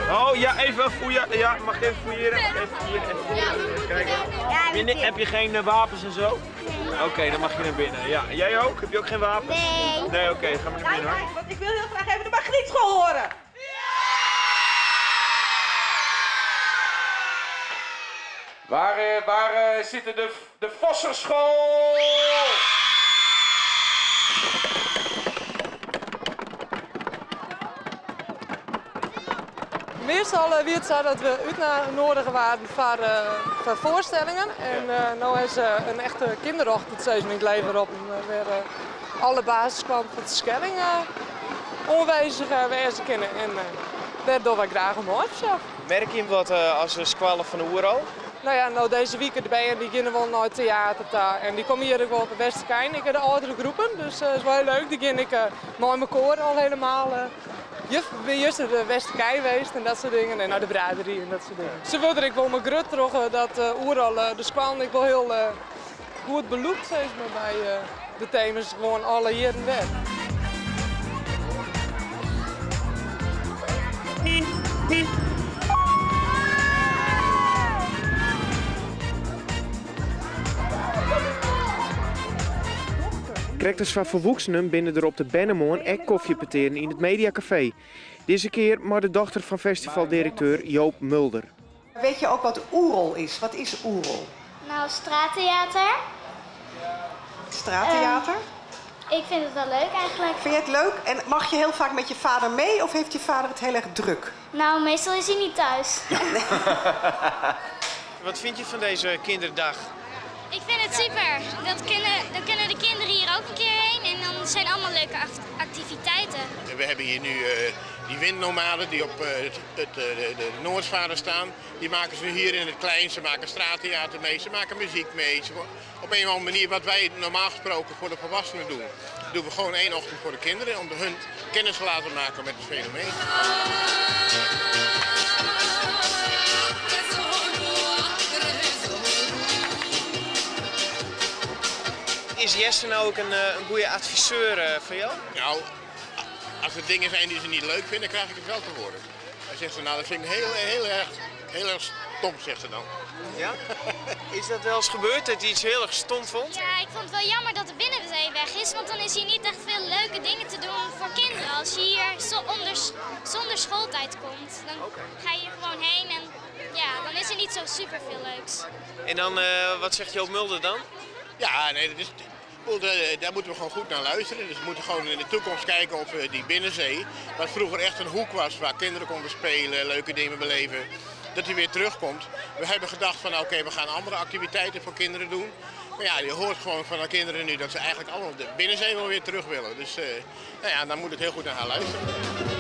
Oh ja, even fouilleren. Ja, mag ik even fouilleren? Mag ik even fouilleren? Even fouilleren. Even kijken. Heb je geen wapens en zo? Nee. Oké, dan mag je naar binnen. Ja. Jij ook? Heb je ook geen wapens? Nee. Nee, oké, ga maar naar binnen hoor. Want ik wil heel graag even de Margrietschool horen. Waar zitten de Vosserschool? Meestal wie het zo dat we uit naar het noorden waren voor voorstellingen. En nu is een echte kinderochtend steeds in het leven op. En weer alle basiskwam van de Schelling aanwezig wezen kunnen. En daardoor wij graag omhoog zelf. Merk je wat als de squallen van de Oerol? Deze week erbij en die gaan wel naar het theater daar. En die komen hier ook wel op de Westerkein. Ik heb de oudere groepen, dus dat is wel heel leuk. Die gaan ik met mijn koor al helemaal. Juf, ik ben juist de Westerkein geweest en dat soort dingen. En naar de braderie en dat soort dingen. Ze wilden ik wel mijn grut terug dat Oerol de squallen ik wel heel goed beloekt, zeg maar, bij de thema's gewoon alle jaren weg. Krijgt van volwassenen binnen er op de Bennemoorn en koffie peteren in het Mediacafé. Deze keer maar de dochter van festivaldirecteur Joop Mulder. Weet je ook wat Oerol is? Wat is Oerol? Straattheater. Straattheater? Ik vind het wel leuk eigenlijk. Vind je het leuk? En mag je heel vaak met je vader mee of heeft je vader het heel erg druk? Meestal is hij niet thuis. Wat vind je van deze kinderdag? Ik vind het super. Dan kunnen de kinderen hier ook een keer heen en dan zijn allemaal leuke activiteiten. We hebben hier nu die windnomaden die op de Noordvaarder staan. Die maken ze nu hier in het klein. Ze maken straattheater mee, ze maken muziek mee. Op een of andere manier wat wij normaal gesproken voor de volwassenen doen, doen we gewoon één ochtend voor de kinderen om hun kennis te laten maken met het fenomeen. Is Jesse nou ook een goede adviseur voor jou? Als er dingen zijn die ze niet leuk vinden, krijg ik het wel te horen. Dan zegt ze, dat vind ik heel, heel erg, heel erg stom, zegt ze dan. Ja? Is dat wel eens gebeurd, dat hij iets heel erg stom vond? Ja, ik vond het wel jammer dat de binnenzee weg is, want dan is hier niet echt veel leuke dingen te doen voor kinderen. Als je hier zonder schooltijd komt, dan ga je hier gewoon heen en dan is er niet zo super veel leuks. En dan, wat zegt Joop Mulder dan? Ja, nee, dat is... Daar moeten we gewoon goed naar luisteren. Dus we moeten gewoon in de toekomst kijken of die binnenzee, wat vroeger echt een hoek was waar kinderen konden spelen, leuke dingen beleven, dat die weer terugkomt. We hebben gedacht van oké, we gaan andere activiteiten voor kinderen doen. Maar je hoort gewoon van de kinderen nu dat ze eigenlijk allemaal de binnenzee wel weer terug willen. Dus dan moet ik heel goed naar haar luisteren.